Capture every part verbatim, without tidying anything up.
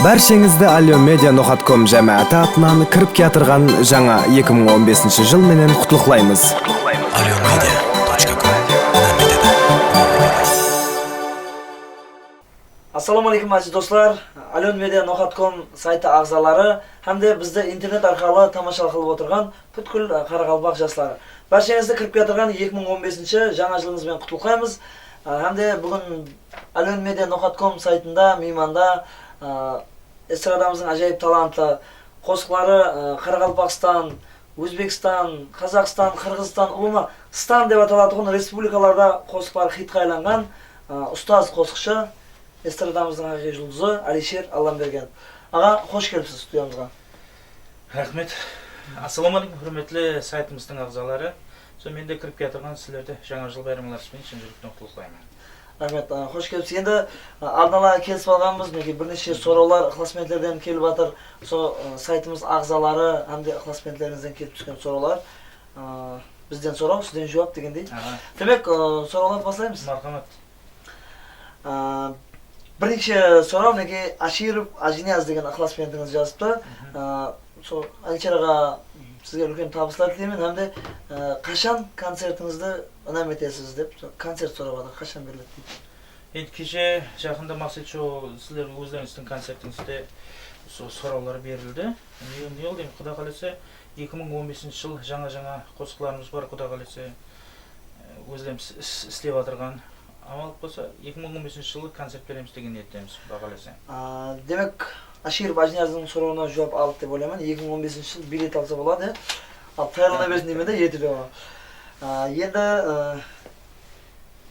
Bársheńizdi Alyon Media Noxatkom jámááti atınan kirip kiyatırǵan jańa eki mıń on besinshi jıl menen qutlıqlaymız. Alyon Media tochka kom. Assalawma aleykum, áziz doslar. Alyon Media Noxatkom saytı aǵzaları hám de bizdi internet arqalı tamasha qılıp otırǵan pútkil, ı, qaraqalpaq jasları. Bársheńizdi kirip kiyatırǵan eki mıń on besinshi jańa jılıńız benen qutlıqlaymız. I, hám de búgin Alyon Media Noxatkom saytında miymanda, ı, estradamızdıń ájayıp talantlı qosıqları, ı, Qaraqalpaqstan, Ózbekstan, Qazaqstan, Qırǵızstan, ulıwma stan dep atalatuǵın respublikalarda qosıqları xitqa aylanǵan, ı, ustaz qosıqshı, estradamızdıń haqıyqıy juldızı Alisher Allambergenov. Aǵa, xosh kelipsiz studiyamızǵa. Raxmet. Assalawma aleykum, húrmetli saytımızdıń aǵzaları. Sol men de kirip kiyatırǵan sizlerdi Jańa jıl bayramları menen shın júrekten qutlıqlayman. Raxmet, a, xosh kelipsiz. Endi, a, aldın ala kelisip alǵanbız, minekey, bir neshe sorawlar ıqlasbentlerden kelip atır. Sol, a, saytımız aǵzaları hám de ıqlasbentlerińizden kelip túsken sorawlar. A, bizden soraw, sizden juwap degendey. Aha. Demek, a, sorawlardı baslaymız. Marhamat. A, birinshi soraw, minekey, Ashirov Ajiniyaz degen ıqlasbentińiz jazıptı. Mhm. A, sol, Alisher aǵa, sizge úlken tabıslar tileymen hám de, a, qashan koncertińizdi inam etesiz dep, sol koncert sorap atır, qashan beriledi deydi. Endi keshe jaqında Maqset shou sizler ózlerińizdiń koncertińizde so-, sorawlar berildi. Ne, ne oldı endi, Quda qálese, eki mıń on besinshi jıl jańa-jańa qosıqlarımız bar, Quda qálese, e, ózlerimiz is-, islep atırǵan. Amal bolsa, eki mıń on besinshi jılı koncert beremiz degen niyettemiz, Quda qálese. A, demek, Ashirov Ajiniyazdıń sorawına juwap aldıq dep oylayman. Eki mıń on besinshi jıl bilet alsa boladı, ya. Al, tayarlana bersin deymen de, ertede oǵan. A, endi, e,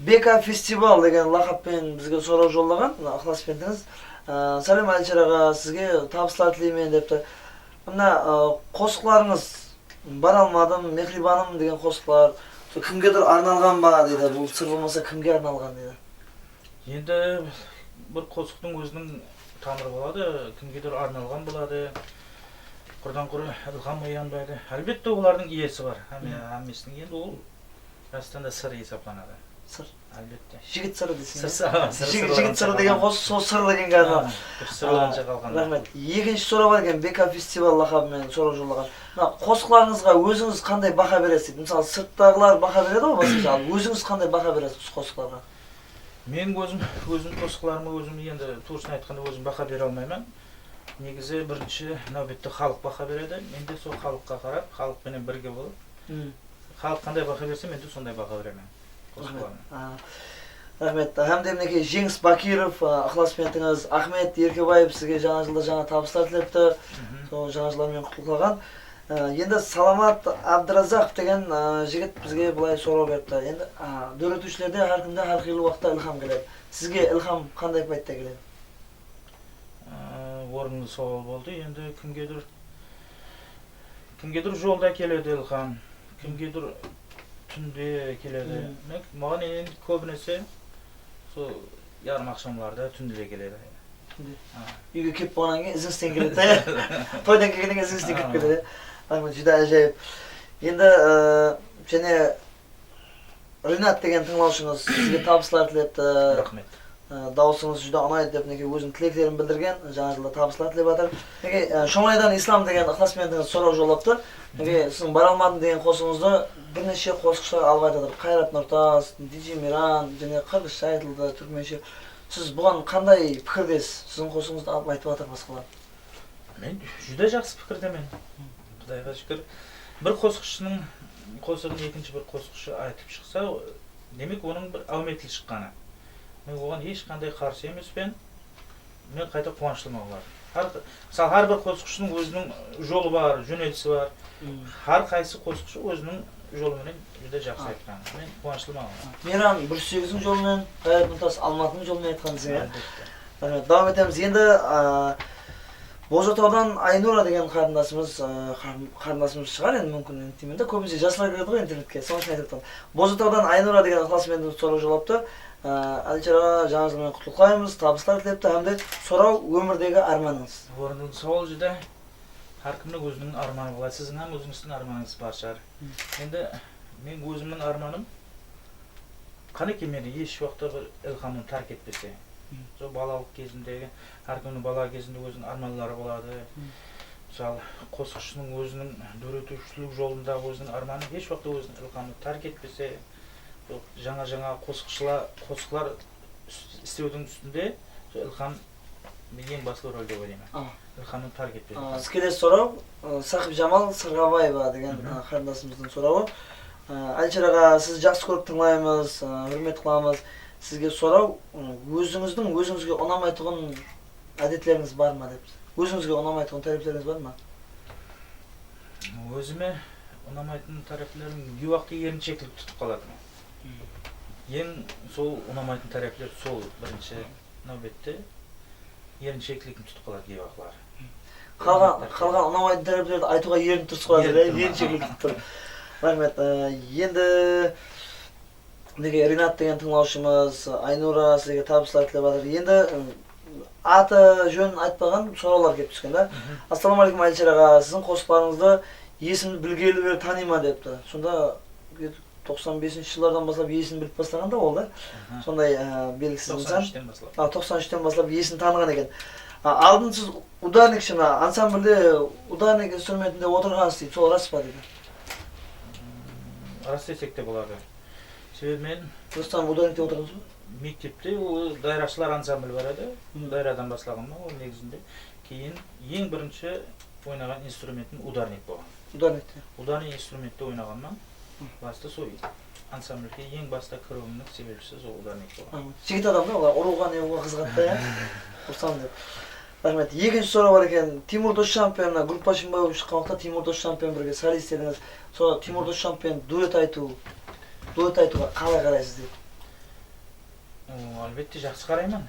B K Festival degen laqap penen bizge soraw jollaǵan, mına, ıqlasbentińiz. A, sálem, Alisher aǵa, sizge tabıslar tileymen, depti. Mına, a, qosıqlarıńız, Bara almadım, Mehribanım degen qosıqlar, sol kimgedur arnalǵan ba, deydi. Bul sır bolmasa, kimge arnalǵan, deydi. Endi bir qosıqtıń óziniń tamırı boladı, kimgedur arnalǵan boladı, qurdan-qur ilham oyanbaydı. Álbette, olardıń iyesi bar, hámme, hámmesiniń. Endi ol rastan da sır esaplanadı. Sır. Álbette. Jigit sırı deseń, sır, ya? Sır, sır, jigit sırı degen qosıq, sol sır degenge arnalǵan. Ha, bir sırlanıp qalǵan. Raxmet. Ekinshi soraw bar eken, B K Festival laqabı menen soraw jollaǵan. Mına qosıqlarıńızǵa ózińiz qanday baha beresiz deydi. Mısalı, sırttaǵılar baha beredi ǵoy basqasha, al ózińiz qanday baha beresiz usı qosıqlarǵa? Men ózim, ózim qosıqlarıma ózim, endi, tuwrısın aytqanda, ózim baha bere almayman. Negizi birinshi náwbette xalıq baha beredi. Men de sol xalıqqa qarap, xalıq penen birge bolıp, xalıq qanday baha berse, men de sonday baha beremen qosıqlarıma. Raxmet. A, raxmet. Hám de, minekey, Jeńis Bakirov, a, ıqlasbentińiz, Axmet Erkebaev sizge jańa jılda jańa tabıslar tilepti. Sol jańa jıllar menen qutlıqlaǵan. A, endi Salamat Abdurazaqov degen, a, jigit bizge bılay soraw beripti. Endi, a, dóretiwshilerde hár kimde hár qıylı waqıtta ilham keledi. Sizge ilham qanday payıtta keledi? A, orınlı sawal boldı. Endi kimgedur, kimgedur jolda keledi ilham, kimgedur túnde keledi. Maǵan endi kóbinese sol yarım aqshamlarda, túnde keledi. Túnde. A. Úyge kelip bolǵannan keyin izińizden keledi, ya? Toydan kelgennen keyin izińizden kirip keledi, ya? Júdá ájayıp. Endi, e, jáne Rinat degen tıńlawshıńız sizge tabıslar tilepti. Raxmet. E, dawısıńız júdá unaydı dep, minekey, óziniń tileklerin bildirgen, jańa jılda tabıslar tilep atır. Minekey, e, Shomaydan Islam degen ıqlasbentińiz soraw jollaptı. Minekey, siziń Bara almadım degen qosıǵıńızdı bir neshe qosıqshılar alıp aytıp atır. Qayrat Nurtas, D J Miran, jáne qırǵızsha aytıldı, túrkmenshe. Siz buǵan qanday pikirdesiz? Siziń qosıǵıńızdı alıp aytıp atır basqalar. Men júdá jaqsı pikirdemen. Qudayǵa shúkir. Bir qosıqshınıń qosıǵın ekinshi bir qosıqshı aytıp shıqsa, demek, onıń bir áwmetli shıqqanı. Men oǵan hesh qanday qarsı emespen. Men qayta quwanıshlıman olar. Hár, mısalı, hár bir qosıqshınıń óziniń jolı bar, jónelisi bar. Hár qaysı qosıqshı óziniń jolı menen júdá jaqsı aytqan. Men quwanıshlıman oǵan. Miyran Búrsiyevdiń jolı menen, Ǵayrat Nurtas Almatınıń jolı menen aytqan deseń, ya? Álbette. Raxmet, dawam etemiz. Endi, a, Bozatawdan Aynura degen qarındasımız, a, qarın-, qarındasımız shıǵar endi, múmkin, endi deymen de, kóbinese jaslar kiredi ǵoy internetke, sonıń ushın aytıp atırman. Bozatawdan Aynura degen ıqlasbentimiz soraw jollaptı. A, Alisher aǵa, jańa jıl menen qutlıqlaymız, tabıslar tilepti hám de soraw, ómirdegi ármanıńız? Orınlı sawal júdá. Hár kimniń óziniń ármanı boladı. Siziń hám ózińizdiń ármanıńız bar shıǵar. Endi men ózimniń ármanım, qánekey, meni hesh waqıtta bir ilhamım tárk etpese. Sol balalıq gezindegi, hár kimniń bala gezinde óziniń ármanları boladı. Mısalı, qosıqshınıń óziniń dóretiwshilik jolındaǵı óziniń ármanı hesh waqıtta óziniń ilhamın tárk etpese, sol jańa-jańa qosıqshılar, qosıqlar is-, islewdiń ústinde sol ilham eń baslı rol dep oylayman. Ilhamın tárk etpese. Kelesi soraw, ı, Saqıpjamal Sırǵabaeva degen, ı, qarındasımızdıń sorawı. I, Alisher aǵa, sizdi jaqsı kórip tıńlaymız, ı, húrmet qılamız. Sizge soraw, ı, ózińizdiń ózińizge unamaytuǵın ádetlerińiz bar ma dep. Ózińizge unamaytuǵın tárepleriniz bar ma? Ózime unamaytın táreplerim gey waqıtta erinsheklik tutıp qaladı. Eń sol unamaytın tárepler sol birinshi náwbette erinsheklikti tutıp qaladı gey waqıtları. Qalǵan, qalǵan unamaytın táreplerdi aytıwǵa erinip tursız ǵoy házir, erinsheklik tutıp tur. Raxmet. Á, endi Minekey, Rinat degen tıńlawshımız, Aynura sizlerge tabıslar tilep atır. Endi, ım, atı, jónin aytpaǵan sorawlar kelip túsken da. Assalawma áleykum, Alisher aǵa, siziń qosıqlarıńızdı esimdi bilgeli beri tanıyman depti. Sonda toqsan besinshi jıllardan baslap esin bilip baslaǵan da ol da. Sonday, ı, belgisiz insan. Toqsan úshten baslap. A, toqsan úshten baslap esin tanıǵan eken. A, aldın siz udarnikshi ma, ansamblde udarnik instrumentinde otırǵansız deydi, sol ras pa deydi. Ras desek te boladı. Sebebi men Rustam, udarnikte otırǵansız ba? Mektepte ol dayırashılar ansambli bar edi. Dayıradan baslaǵanman ol negizinde. Keyin eń birinshi oynaǵan instrumentim udarnik bolǵan. Udarnikte. Udarnik instrumentte oynaǵanman. Bastı sol ansamblge eń basta kiriwimniń sebepshisi sol udarnik bolǵan. Jigit adam da, olar urıwǵa, ne qılǵanǵa qızıǵadı da, ya. Rustam dep. Raxmet. Ekinshi soraw bar eken. Timur Dosjanov penen mına gruppa Shımbay bolıp shıqqan waqıtta Timur Dosjanov penen birge solist edińiz. Sonda Timur Dosjanov penen duet aytıw, duet aytıwǵa qalay qaraysız deydi. O, álbette, jaqsı qarayman.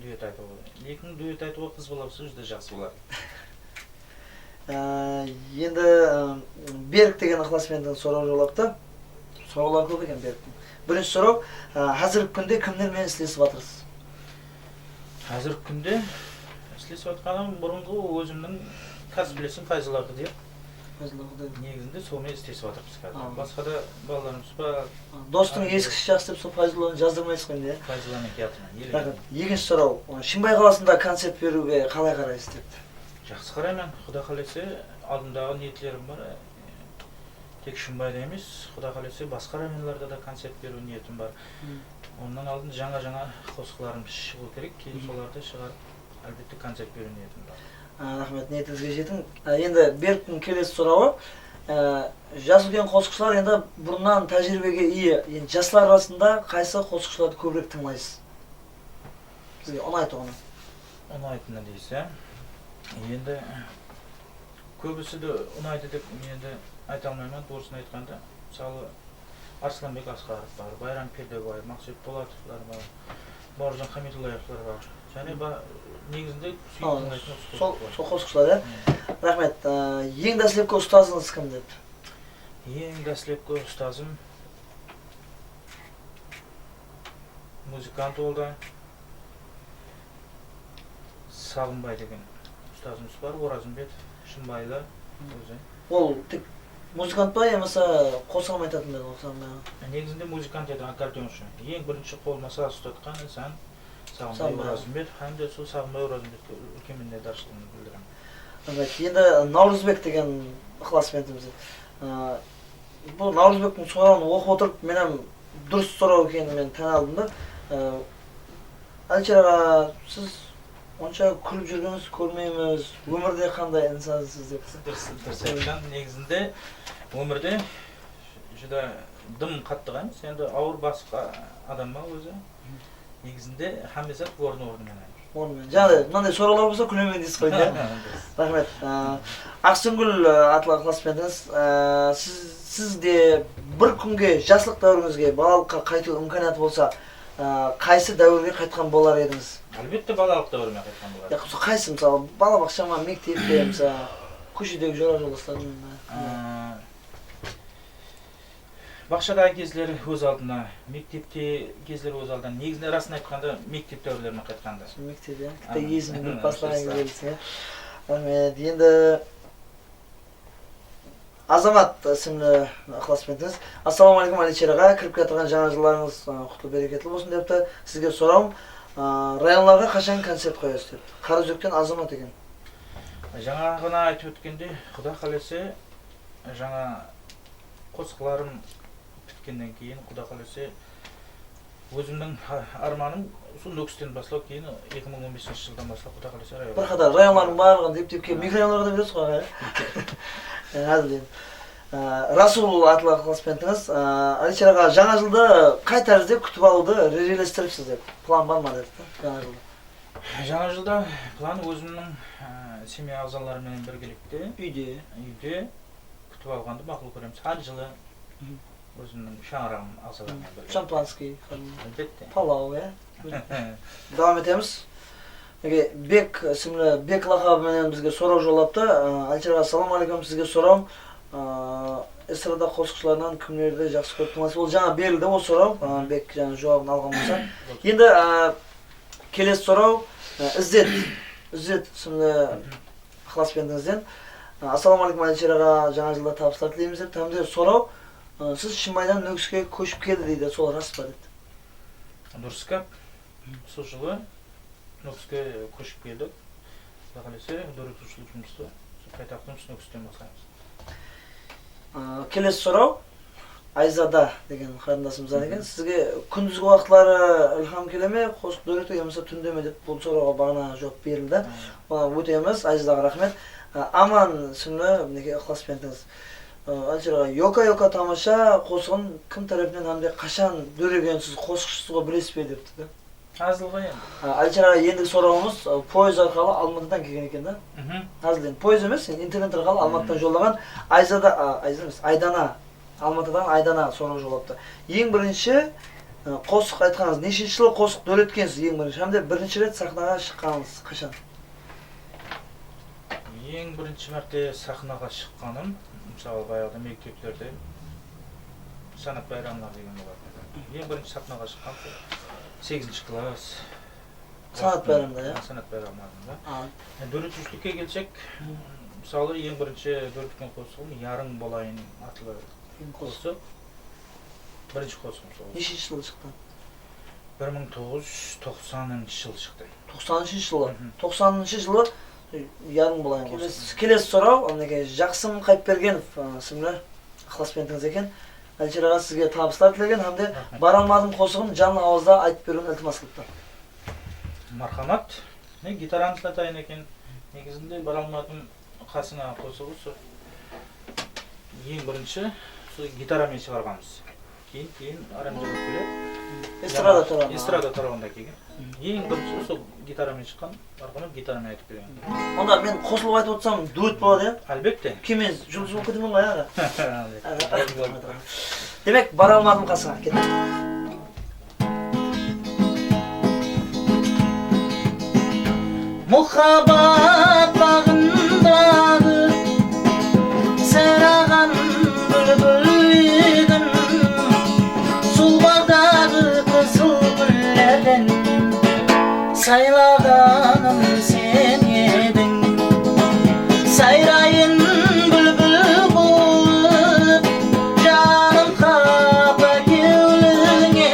Duet aytıwǵa. Lekin duet aytıwǵa qız bala bolsa júdá jaqsı boladı. Á, endi, ı, Berk degen ıqlasbenttiń sorawı jollaptı. Sorawlar kóp eken Berktiń. Birinshi soraw, ı, házirgi kúnde kimler menen islesip atırsız? Házirgi kúnde islesip atqanım burınǵı ózimniń kásiplesim Fayzulla Qıdırov. Fayzulla Qıdırov. Negizinde sol menen islesip atırmız házir. Basqa da balalarımız bar. Dostıń eskisi jaqsı dep sol Fayzullanı jazdırmaysız ǵoy endi, ya? Fayzullanen kiyatırman. Ekinshi soraw, Shımbay qalasında koncert beriwge qalay qaraysız depti. Jaqsı qarayman. Quda qálese, aldımdaǵı niyetlerim bar. Tek Shımbayda emes, Quda qálese, basqa rayonlarda da koncert beriw niyetim bar. Onnan aldın jańa-jańa qosıqlarım shıǵıw kerek, keyin solardı shıǵarıp, álbette, koncert beriw niyetim bar. Á, raxmet, niyetińizge jetiń. Á, endi Berktiń kelesi sorawı, á, jas úlken qosıqshılar endi burınnan tájiriybege iye. Endi jaslar arasında qaysı qosıqshılardı kóbirek tıńlaysız? Sizge unaytuǵını. Unaytını deyse, endi kóbisi de unaydı dep men endi ayta almayman, tuwrısın aytqanda. Mısalı, Arıslanbek Asqarov bar, Bayram Perdebay, Maqset Polatovlar bar, Bawırjan Hamidullaevlar bar. Jáne ba-, negizinde súyip tıńlaytın usı qosıqlar. Sol qosıqshılar, ya? Raxmet. Á, eń dáslepki ustazıńız kim dep? Eń dáslepki ustazım muzıkant, ol da Saǵınbay degen ustazımız bar, Orazımbet, shımbaylı ózi. Ol tek muzıkant pa, yamasa qosıǵam aytatın ba edi, qosıǵam ba? Negizinde muzıkant edi, akkordeonshı. Eń birinshi qolıma saz ustatqan insan Saǵınbay Orazımbet, hám de sol Saǵınbay Orazımbetke úlken minnetdarshılıǵımdı bildiremen. Raxmet. Endi Nawrızbek degen ıqlasbentimiz. Á, bul Nawrızbektiń sorawın oqıp otırıp, men hám durıs soraw ekenin men tán aldım da. Á, Alisher aǵa, siz onsha kúlip júrgenińizdi kórmeymiz, ómirde qanday insansız dep. Durıs, durıs aytqan. Negizinde ómirde júdá dım qattı ǵoy emes, endi awır basqa adamman ózi. Negizinde hámme zat ornı-ornı menen. Ornı menen. Jańaday, mınanday sorawlar bolsa kúlemen deysiz ǵoy, ya? Raxmet. Á, Aqsúngil, á, atlı ıqlasbentińiz, á, siz, sizde bir kúnge jaslıq dáwirińizge, balalıqqa qaytıw imkaniyatı bolsa, á, qaysı dáwirge qaytqan bolar edińiz? Álbette, balalıq dáwirime qaytqan bolar edim. Ya, qaysı, mısalı, balabaqsha ma, mektep pe, mısalı, kóshedegi jora-joldaslarıń ma? Á, Baqshadaǵı gezleri óz aldına, mektepte gezleri óz aldına. Negizinde, rasın aytqanda, mektep dáwirlerime qaytqanda. Mektep, ya. Kitta esimdi bilip baslaǵan gezlerdiń, ya. Raxmet. Endi Azamat ismli ıqlasbentimiz. Assalawma áleykum, Alisher aǵa. Kirip kiyatırǵan jańa jıllarıńız, ı, qutlı, bereketli bolsın, depti. Sizge sorawım, A, rayonlarǵa qashan koncert qoyasız depti. Qaraózekten Azamat eken. Jańa ǵana aytıp ótkendey, Quda qálese, jańa qosıqlarım pitkennen keyin, Quda qálese, ózimniń ha-, ármanım usı Nókisten baslap, keyin eki mıń on besinshi jıldan baslap, Quda qálese, rayonlar. Bir qatar rayonlardıń barlıǵın dep-dep kelip, mikrorayonlarǵa da beresiz ǵoy, aǵa, ya? E, házir endi. E, Rasul atlı ıqlasbentińiz, e, Alisher aǵa, jańa jıldı qay tárizde kútip alıwdı re-, rejelestiripsiz dep, plan bar ma dep, jańa jılda? Jańa jılda plan ózimniń, e, semya aǵzaları menen birgelikte úyde, úyde kútip alǵandı maqul kóremiz. Hár jılı ózimniń shańaraǵım aǵzaları menen birge. Шампанский, álbette, palaw, ya? Dawam etemiz. Minekey, Bek ismli, Bek laqabı menen bizge soraw jollaptı. A, Alisher aǵa, assalamu aleykum, sizge sorawım. A, estrada qosıqshılarınan kimlerdi jaqsı kórip tıńlaysız? Ol jańa berildi, ol soraw. A, Bek jańa juwabın alǵan bolsa. Endi, a, kelesi soraw, a, Izzet. Izzet ismli ıqlasbentińizden. A, assalamu aleykum, Alisher aǵa, jańa jılda tabıslar tileymiz dep. Hám de soraw, a, siz Shımaydan Nókiske kóship keldi deydi, sol ras pa depti. Durıs gáp. Usı jılı Nókiske kóship keldik. Quda qálese, dóretiwshilik jumıstı usı paytaxtımız Nókisten baslaymız. A, kelesi soraw, Ayzada degen qarındasımızdan eken. Sizge kúndizgi waqıtları ilham kele me? Qosıq dóretiw yamasa túnde me dep bul sorawǵa baǵana juwap berildi. Oǵan ótemiz, Ayzadaǵa raxmet. A, Aman ismli, minekey, ıqlasbentińiz. A, Alisher aǵa, Yoka-yoka tamasha qosıǵın kim tárepinen hám de qashan dóregensiz, qosıqshısız ǵoy, bilesiz be depti da. Házil ǵoy endi. A, Alisher aǵa, endigi sorawımız, a, poezd arqalı Almatıdan kelgen eken da. Házil endi poezd emes, endi internet arqalı Almatıdan jollaǵan Ayzada, a, Ayzada emes, Aydana. Almatıdan Aydana soraw jollaptı. Eń birinshi, a, qosıq aytqanıńız, neshinshi jılı qosıq dóretkensiz eń birinshi? Hám de birinshi ret saxnaǵa shıqqanıńız qashan? Eń birinshi márte saxnaǵa shıqqanım, mısalı, bayaǵıda mekteplerde sanat bayramları degen bolatın edi. Eń birinshi saxnaǵa shıqqan sol segizinshi klass. Sanat bayramında, ya? Sanat bayramlarında. A. E, dóretiwshilikke kelsek, mısalı, eń birinshi dóretken qosıǵım Yarıń bolayın atlı qosıq. Birinshi qosıǵım sol. Neshinshi jılı shıqqan? Bir mıń toǵız júz toqsanınshı jılı shıqtı. Toqsanınshı jılı. Toqsanınshı jılı, e, Yarıń bolayın qosıǵı. Kelesi, kelesi soraw, minekey, Jaqsım Qayıpbergenov, a, ismli ıqlasbentińiz eken. Alisher aǵa, sizge tabıslar tilegen hám de Bara almadım qosıǵın janlı awazda aytıp beriwin iltimas qılıptı. Marhamat. Men gitaranı ıslatayın eken. Negizinde Bara almadım qasıńa qosıǵı usı eń birinshi usı gitaramen shıǵarǵanbız. Keyin, keyin aranjirov keledi. Estrada tarawına. Estrada tarawında kelgen. Eń birinshi usı gitaramen shıqqan, marhamat, gitaramen aytıp bergen. Onda men qosılıp aytıp otırsam, duet boladı, ya? Álbette. Keyin men juldız bolıp ketemen ǵoy, aǵa. Demek, Bara almadım qasıńa, kettik. Muhabbat baǵındaǵı sayraǵan búlbül ediń, suwlardaǵı qızıl gúllerden saylaǵanım sen ediń. Sayrayın búlbil bolıp, janım qapa kewlińe,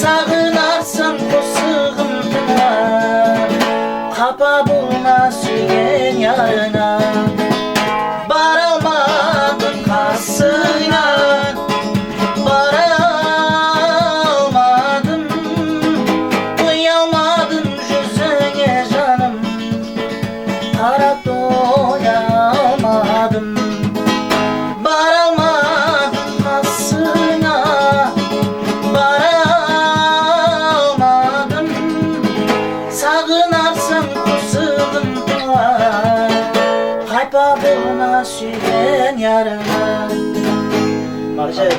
saǵınarsań qosıǵım tıńlap, qapa bolma súygen yarıńa. Bara almadım qasıńa, bara almadım, toya almadım júzińe, janım, qarap toya almadım. Bara almadım qasıńa, bara almadım, saǵınarsań qosıǵım tıńlap, qaypa bolma súygen yarıńa. Marhamat.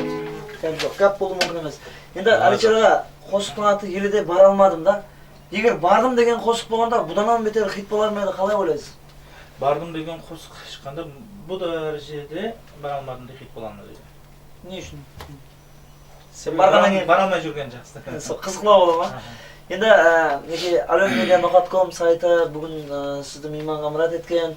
Gáp bolıwı múmkin emes. Endi, Alisher aǵa, qosıqtıń atı ele de Bara almadım da. Eger Bardım degen qosıq bolǵanda, budan hám beter xit bolar ma edi, qalay oylaysız? Bardım degen qosıq shıqqanda, bu dárejede Bara almadım da xit bolar ma edi? Ne ushın? Sen barǵannan keyin bara almay júrgen jaqsı. Sol qızıqlaw bola ma? Aha. Endi, e, minekey, alem media noqat kom saytı búgin, e, sizdi miymanǵa mirát etken.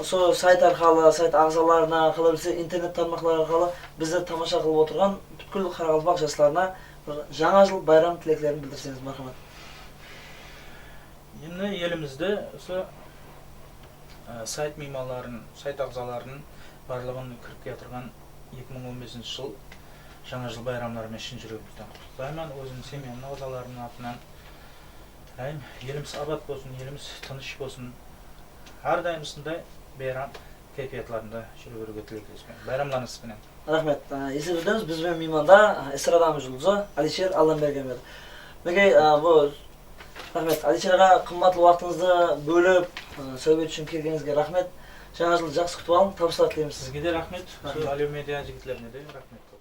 Usı sayt arqalı, sayt aǵzalarına, qalabilse, internet tarmaqları arqalı bizdi tamasha qılıp otırǵan pútkil qaraqalpaq jaslarına bir jańa jıl bayram tileklerin bildirseńiz, marhamat. Elimizde usı, e, sayt miymanların, sayt aǵzaların barlıǵın kirip kiyatırǵan eki mıń on besinshi jıl Jańa jıl bayramları menen shın júregimizden qutlıqlayman. Ózim semyamnıń aǵzalarınıń atınan tileyin, elimiz abat bolsın, elimiz tınısh bolsın. Hár dayım usınday bayram kaypiyatlarında júre beriwge tileklespeymen. Bayramlarıńız benen. Raxmet. Á, esletip ótemiz, biz benen miymanda, á, estradamız juldızı Alisher Allambergenov edi. Minekey, á, bul, raxmet, Alisher aǵa, qımbatlı waqtıńızdı bólip, á, sáwbet ushın kelgenińizge raxmet. Jańa jıldı jaqsı kútip alıń, tabıslar tileymiz. Sizge de raxmet, raxmet. Usı Aliw media jigitlerine de raxmet.